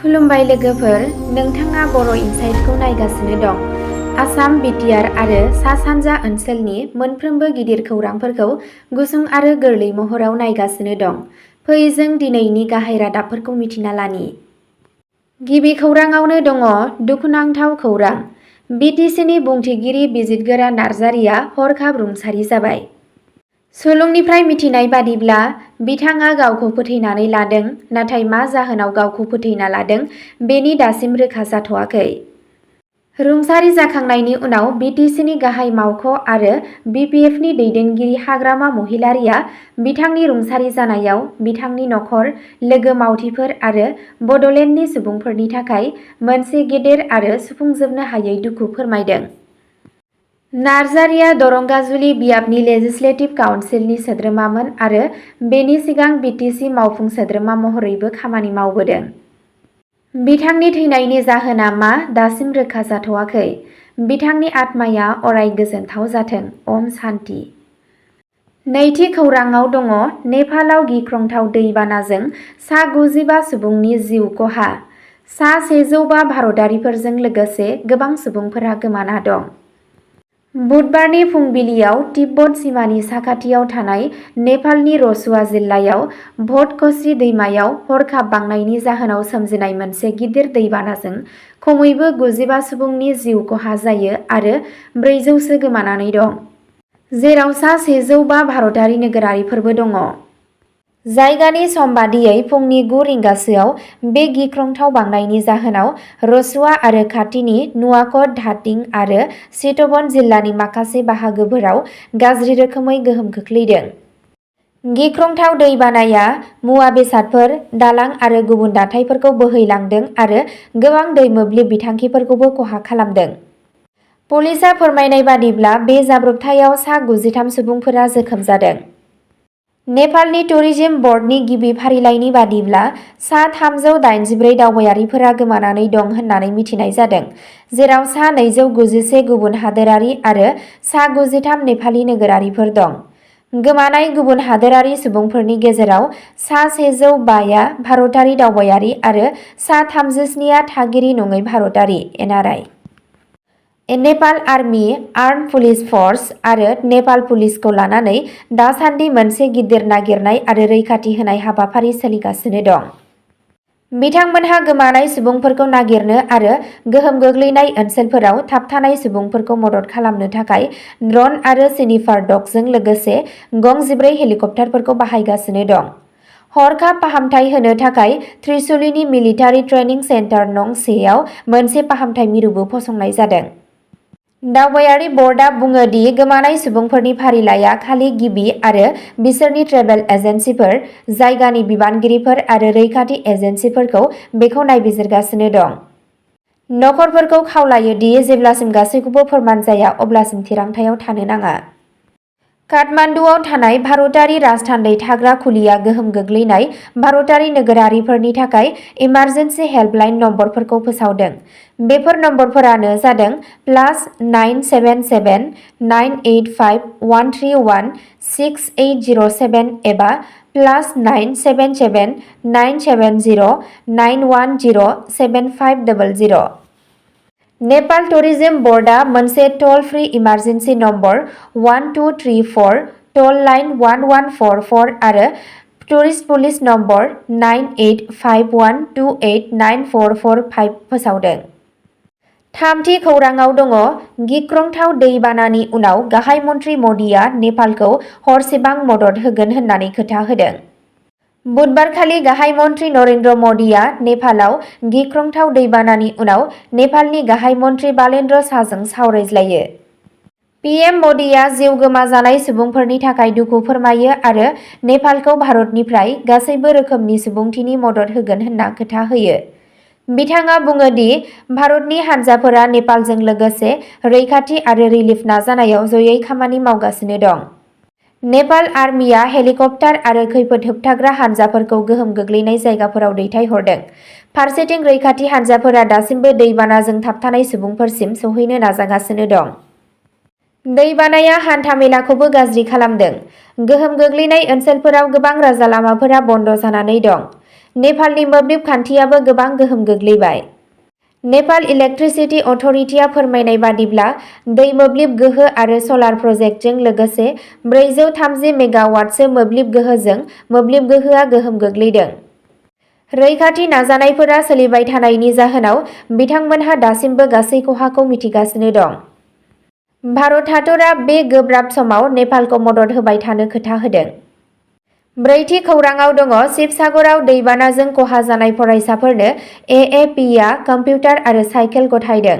खुलुमबाय लोगोफोर, नोंथाङा बर' इनसाइटखौ नायगासिनो दं। आसाम, बिटिआर आरो सा-सानजा ओनसोलनि मोनफ्रोमबो गिदिर खौरांफोरखौ गुसुं आरो गोरलै महराव नायगासिनो दं। फै जों दिनैनि गाहाय रादाबफोरखौ मिथिना लानि। गिबि खौराङावनो दङ दुखुनांथाव खौरां। बिटिसिनि बुंथिगिरि बिजितगोरा नार्जारिया हरखाब रुंसारि जाबाय। सुलुंनिफ्राय मिथिनाय बादिब्ला बिथाङा गावखौ फोथैनानै लादों, नाथाय मा जाहोनाव गावखौ फोथैना लादों बेनि दासिम रोखा जाथ'वाखै। रुंसारि जाखांनायनि उनाव बिटिसिनि गाहाय मावख' आरो बिपिएफनि दैदेनगिरि हाग्रामा महिलारिया बिथांनि रुंसारि जानायाव बिथांनि नखर, लोगो मावथिफोर आरो बड'लेण्डनि सुबुंफोरनि थाखाय मोनसे गेदेर आरो सुफुंजोबनो हायै दुखु फोरमायदों। नार्जारिया दरंगाजुलि बियाबनि लेजिस्लेटिभ काउन्सिलनि सोद्रोमामोन आरो बेनि सिगां बिटिसि मावफुं सोद्रोमा महरैबो खामानि मावबोदों। बिथांनि थैनायनि जाहोना मा दासिम रोखा जाथ'वाखै। बिथांनि आत्माया अराय गोजोनथाव जाथों। ओम शान्ति। नैथि खौराङाव दङ नेपालाव गिख्रंथाव दैबानाजों सा 95 सुबुंनि जिउ खहा। सा 105 भारतारिफोरजों लोगोसे गोबां सुबुंफोरा गोमाना दं। बुधबारनि फुंबिलियाव तिब्बत सिमानि साखाथियाव थानाय नेपालनि रसुआ जिल्लायाव भटक'ची दैमायाव हरखाब बांनायनि जाहोनाव सोमजिनाय मोनसे गिदिर दैबानाजों खमैबो 95 सुबुंनि जिउ खहा जायो आरो 400सो गोमानानै दं, जेराव सा 105 भारतारि नोगोरारिफोरबो दङ। जायगानि सम बादियै फुंनि 9 रिंगासोआव बे गिख्रंथाव बांनायनि जाहोनाव रसुआ आरो खाथिनि नुवाकट, धाटिं आरो चिटवन जिल्लानि माखासे बाहागोफोराव गाज्रि रोखोमै गोहोम खोख्लैदों। गिख्रंथाव दैबानाया मुवा बेसादफोर, दालां आरो गुबुन दाथायफोरखौ बोहैलांदों आरो गोबां दै मोब्लिब बिथांखिफोरखौबो खहा खालामदों। पुलिसआ फोरमायनाय बादिब्ला बे जाब्रबथायाव सा 93 सुबुंफोरा जोखोम जादों। नेपालनि टुरिज्म बर्डनि गिबि फारिलाइनि बादिब्ला सा 384 दावबायारिफोरा गोमानानै दं होननानै मिथिनाय जादों, जेराव सा 291 गुबुन हादोरारि आरो सा 93 नेपालि नोगोरारिफोर दं। गोमानाय गुबुन हादोरारि सुबुंफोरनि गेजेराव सा 105 आ भारतारि दावबायारि आरो सा 37 आ थागिरि नङै भारतारि (NRI). Nepal army, armed police force आरो नेपाल पुलिसखौ लानानै दासान्दि मोनसे गिदिर नागिरनाय आरो रैखाथि होनाय हाबाफारि सोलिगासिनो दं। बिथांमोनहा गोमानाय सुबुंफोरखौ नागिरनो आरो गोहोम गोग्लैनाय ओनसोलफोराव थाबथानाय सुबुंफोरखौ मदद खालामनो थाखाय ड्रन आरो स्निफार डगजों लोगोसे गं 14 हेलिकप्टारफोरखौ बाहायगासिनो दं। हरखाब फाहामथाय होनो थाखाय त्रिशुलीनि मिलिटारि ट्रेनिं सेन्टार नं 1 आव मोनसे फाहामथाय मिरुबो फसंनाय जादों। दावबायारि बर्डआ बुङो दि गोमानाय सुबुंफोरनि फारिलाइआ खालि गिबि आरो बिसोरनि ट्रेभेल एजेन्सिफोर, जायगानि बिबानगिरिफोर आरो रैखाथि एजेन्सिफोरखौ बेखौ नायबिजिरगासिनो दं। नखरफोरखौ खावलायो दि जेब्लासिम गासैखौबो फोरमान जाया अब्लासिम थिरांथायाव थानो नाङा। काठमान्डुआव थानाय भारतारि राजथान्दै थाग्रा खुलिया गोहोम गोग्लैनाय भारतारि नोगोरारिफोरनि थाखाय इमारजेन्सि हेल्पलाइन नम्बरफोरखौ फोसावदों। बेफोर नम्बरफोरानो जादों +977 985 131 6807 एबा +977 970 910 7500। नेपाल टुरिज्म बर्डआ मोनसे toll free emergency number 1234, toll line 1144 आरो टुरिस्ट पुलिस नम्बर 9851289445 फोसावदों। थामथि खौराङाव दङ गिख्रंथाव दैबानानि उनाव गाहाय मन्थ्रि मदिआ नेपालखौ हरसेबां मदद होगोन होननानै खोथा होदों। बुधबारखालि गाहाय मन्थ्रि नरेन्द्र मदिआ नेपालाव गिख्रंथाव दैबानानि उनाव नेपालनि गाहाय मन्थ्रि बालेन्द्र शाहजों सावरायज्लायो। पीएम मदिआ जिउ गोमाजानाय सुबुंफोरनि थाखाय दुखु फोरमायो आरो नेपालखौ भारतनिफ्राय गासैबो रोखोमनि सुबुंथिनि मदद होगोन होनना खोथा होयो। बिथाङा बुङो दि भारतनि हानजाफोरा नेपालजों लोगोसे रैखाथि आरो रिलिफ नाजानायाव जयै खामानि मावगासिनो दं। नेपाल आर्मिया हेलिकप्टार आरो खैफोद होबथाग्रा हानजाफोरखौ गोहोम गोग्लैनाय जायगाफोराव दैथायहरदों। फारसेथिं रैखाथि हानजाफोरा दासिमबो दैबानाजों थाबथानाय सुबुंफोरसिम सौहैनो नाजागासिनो दं। दैबानाया हान्था-मेलाखौबो गाज्रि खालामदों। गोहोम गोग्लैनाय ओनसोलफोराव गोबां राजालामाफोरा बन्द जानानै दं। नेपालनि मोब्लिब खान्थियाबो गोबां गोहोम गोग्लैबाय। नेपाल इलेक्ट्रिसिटि अथ'रिटिआ फोरमायनाय बादिब्ला दै मोब्लिब गोहो आरो सलार प्रजेक्टजों लोगोसे 430 मेगावाटसो मोब्लिब गोहोजों मोब्लिब गोहोआ गोहोम गोग्लैदों। रैखाथि नाजानायफोरा सोलिबाय थानायनि जाहोनाव बिथांमोनहा दासिमबो गासै खहाखौ मिथिगासिनो दं। भारत हादरा बे गोब्राब समाव नेपालखौ मदद होबाय थानो खोथा होदों। ब्रैथि खौराङाव दङ शिबसागराव दैबानाजों खहा जानाय फरायसाफोरनो एएपीआ कम्पिउटार आरो साइकेल गथायदों।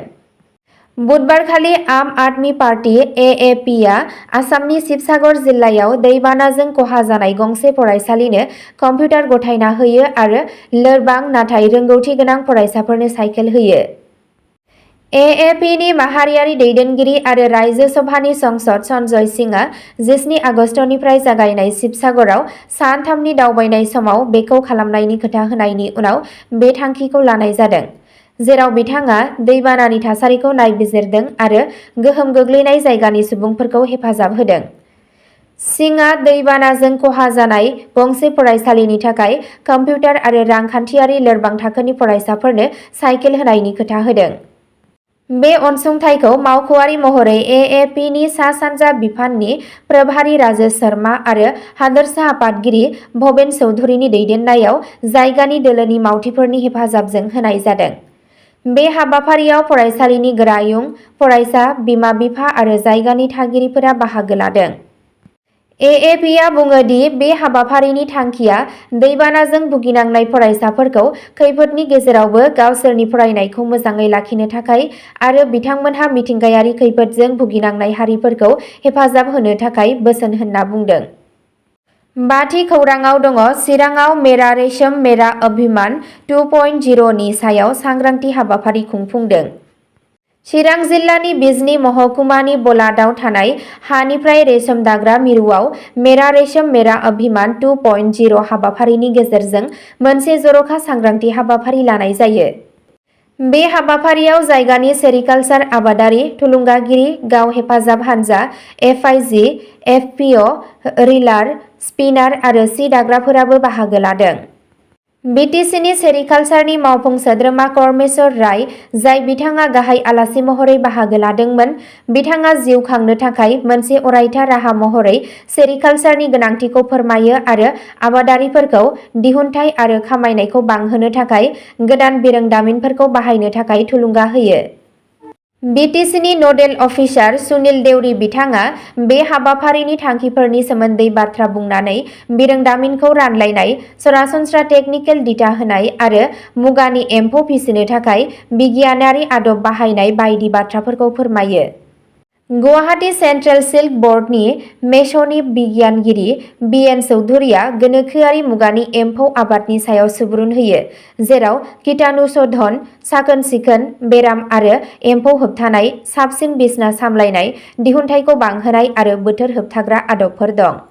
बुधबारखालि आम आदमी पार्टी एएपीआ आसामनि शिबसागर जिल्लायाव दैबानाजों खहा जानाय गंसे फरायसालिनो कम्पिउटार गथायना होयो आरो लोरबां नाथाय रोंगौथि गोनां फरायसाफोरनो साइकेल होयो। एएपीनि माहारियारि दैदेनगिरि आरो रायजो सभानि संसद सन्जय सिंहआ 17 आगस्तनिफ्राय जागायनाय शिबसागराव सान 3नि दावबायनाय समाव बेखौ खालामनायनि खोथा होनायनि उनाव बे थांखिखौ लानाय जादों, जेराव बिथाङा दैबानानि थासारिखौ नायबिजिरदों आरो गोहोम गोग्लैनाय जायगानि सुबुंफोरखौ हेफाजाब होदों। सिंहआ दैबानाजों खहा जानाय गंसे फरायसालिनि थाखाय कम्पिउटार आरो रांखान्थियारि लोरबां थाखोनि फरायसाफोरनो साइकेल होनायनि खोथा होदों। बे अनसुंथाइखौ मावख'आरि महरै एएपीनि सा-सानजा बिफाननि प्रभारी राजेश शर्मा आरो हादोरसा आफादगिरि भबेन चौधुरीनि दैदेननायाव जायगानि दोलोनि मावथिफोरनि हेफाजाबजों होनाय जादों। बे हाबाफारियाव फरायसालिनि गोरायुं, फरायसा, बिमा-बिफा आरो जायगानि थागिरिफोरा बाहागो लादों। एएपीआ बुङो दि बे हाबाफारिनि थांखिया दैबानाजों भुगिनांनाय फरायसाफोरखौ खैफोदनि गेजेरावबो गावसोरनि फरायनायखौ मोजाङै लाखिनो थाखाय आरो बिथांमोनहा मिथिंगायारि खैफोदजों भुगिनांनाय हारिफोरखौ हेफाजाब होनो थाखाय बोसोन होनना बुंदों। 5थि खौराङाव दङ चिराङाव मेरा रेशम मेरा अभिमान 2.0 नि सायाव सांग्रांथि हाबाफारि खुंफुंदों। चिरां जिल्लानि बिजनी महकुमानि बलादाव थानाय हानिफ्राय रेशम दाग्रा मिरुआव मेरा रेशम मेरा अभिमान 2.0 हाबाफारिनि गेजेरजों मोनसे जर'खा सांग्रांथि हाबाफारि लानाय जायो। बे हाबाफारियाव जायगानि सेरिकालचार आबादारि, थुलुंगागिरि, गाव हेफाजाब हानजा, एफआइजि, एफपिअ, रिलार, स्पिनार आरो सि दाग्राफोराबो बाहागो लादों। बिटिसिनि सेरिकालचारनि मावफुं सोद्रोमा करमेश्वर राय, जाय बिथाङा गाहाय आलासि महरै बाहागो लादोंमोन, बिथाङा जिउ खांनो थाखाय मोनसे अरायथा राहा महरै सेरिकालचारनि गोनांथिखौ फोरमायो आरो आबादारिफोरखौ दिहुनथाय आरो खामायनायखौ बांहोनो थाखाय गोदान बिरोंदामिनफोरखौ बाहायनो थाखाय थुलुंगा होयो। बिटिसिनि नडेल अफिसार सुनिल देउरि बिथाङा बे हाबाफारिनि थांखिफोरनि सोमोन्दै बाथ्रा बुंनानै बिरोंदामिनखौ रानलायनाय, सरासनस्रा टेकनिकेल दिथा होनाय आरो मुगानि एम्फौ फिसिनो थाखाय बिगियानारि आदब बाहायनाय बायदि बाथ्राफोरखौ फोरमायो। गुवाहाटी सेन्ट्रेल सिल्क बर्डनि मेस'नि बिगियानगिरि बिएन चौधुरीया गोनोखोआरि मुगानि एम्फौ आबादनि सायाव सुबुरुन होयो, जेराव कीटाणु शोधन, साखोन-सिखोन, बेराम आरो एम्फौ होबथानाय, साबसिन बिसना सामलायनाय, दिहुनथायखौ बांहोनाय आरो बोथोर होबथाग्रा आदबफोर दं।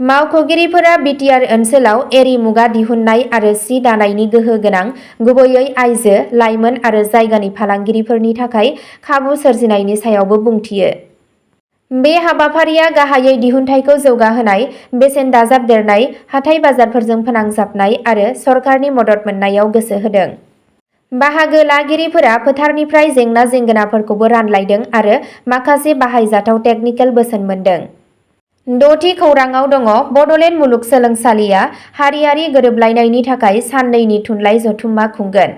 मावख'गिरिफोरा बिटिआर ओनसोलाव एरि मुगा दिहुननाय आरो सि दानायनि गोहो गोनां, गुबैयै आइजो, लाइमोन आरो जायगानि फालांगिरिफोरनि थाखाय खाबु सोरजिनायनि सायावबो बुंथियो। बे हाबाफारिया गाहायै दिहुनथायखौ जौगाहोनाय, बेसेन दाजाबदेरनाय, हाथाइ-बाजारफोरजों फोनांजाबनाय आरो सरकारनि मदद मोननायाव गोसो होदों। बाहागो लागिरिफोरा फोथारनिफ्राय जेंना-जेंगोनाफोरखौबो रानलायदों आरो माखासे बाहायजाथाव टेकनिकेल बोसोन मोनदों। 6थि खौराङाव दङ बड'लेण्ड मुलुगसोलोंसालिया हारियारि गोरोबलायनायनि थाखाय सान 2नि थुनलाइ जथुम्मा खुंगोन।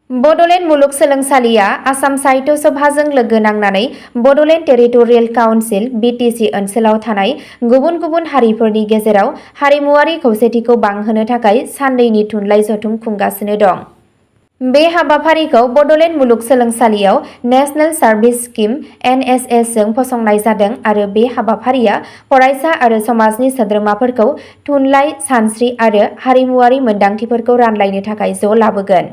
बड'लेण्ड मुलुगसोलोंसालिया आसाम साहित्य सभाजों लोगो नांनानै बड'लेण्ड टेरिटरियेल काउन्सिल (बिटिसि) ओनसोलाव थानाय गुबुन गुबुन हारिफोरनि गेजेराव हारिमुआरि खौसेथिखौ बांहोनो थाखाय सान 2नि थुनलाइ जथुम खुंगासिनो दं। बे हाबाफारिखौ बड'लेण्ड मुलुगसोलोंसालियाव नेशनेल सार्भिस स्किम (NSS) जों फसंनाय जादों आरो बे हाबाफारिया फरायसा आरो समाजनि सोद्रोमाफोरखौ थुनलाइ, सानस्रि आरो हारिमुआरि मोनदांथिफोरखौ रानलायनो थाखाय ज' लाबोगोन।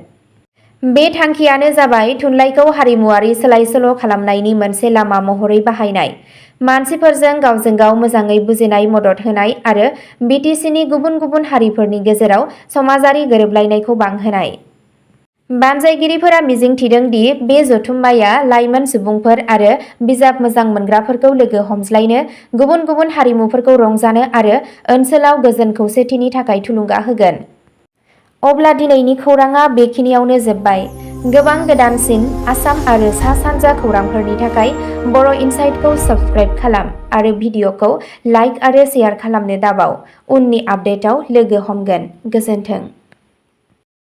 बे थांखियानो जाबाय थुनलाइखौ हारिमुआरि सोलाय-सोल' खालामनायनि मोनसे लामा महरै बाहायनाय, मानसिफोरजों गावजों-गाव मोजाङै बुजिनाय मदद होनाय आरो बिटिसिनि गुबुन गुबुन हारिफोरनि गेजेराव समाजारि गोरोबलायनायखौ बांहोनाय। बानजायगिरिफोरा मिजिंथिदों दि बे जथुम्माया लाइमोन सुबुंफोर आरो बिजाब मोजां मोनग्राफोरखौ लोगो हमज्लायनो, गुबुन गुबुन हारिमुफोरखौ रंजानो आरो ओनसोलाव गोजोन खौसेथिनि थाखाय थुलुंगा होगोन। अब्ला दिनैनि खौराङा बेखिनियावनो जोब्बाय। गोबां गोदानसिन आसाम आरो सा सानजा खौरांफोरनि थाखाय बर' इनसाइटखौ साबस्क्राइब खालाम आरो भिडिअखौ लाइक आरो शेयार खालामनो दाबाव। उननि आपडेटआव लोगो हमगोन। गोजोन्थों।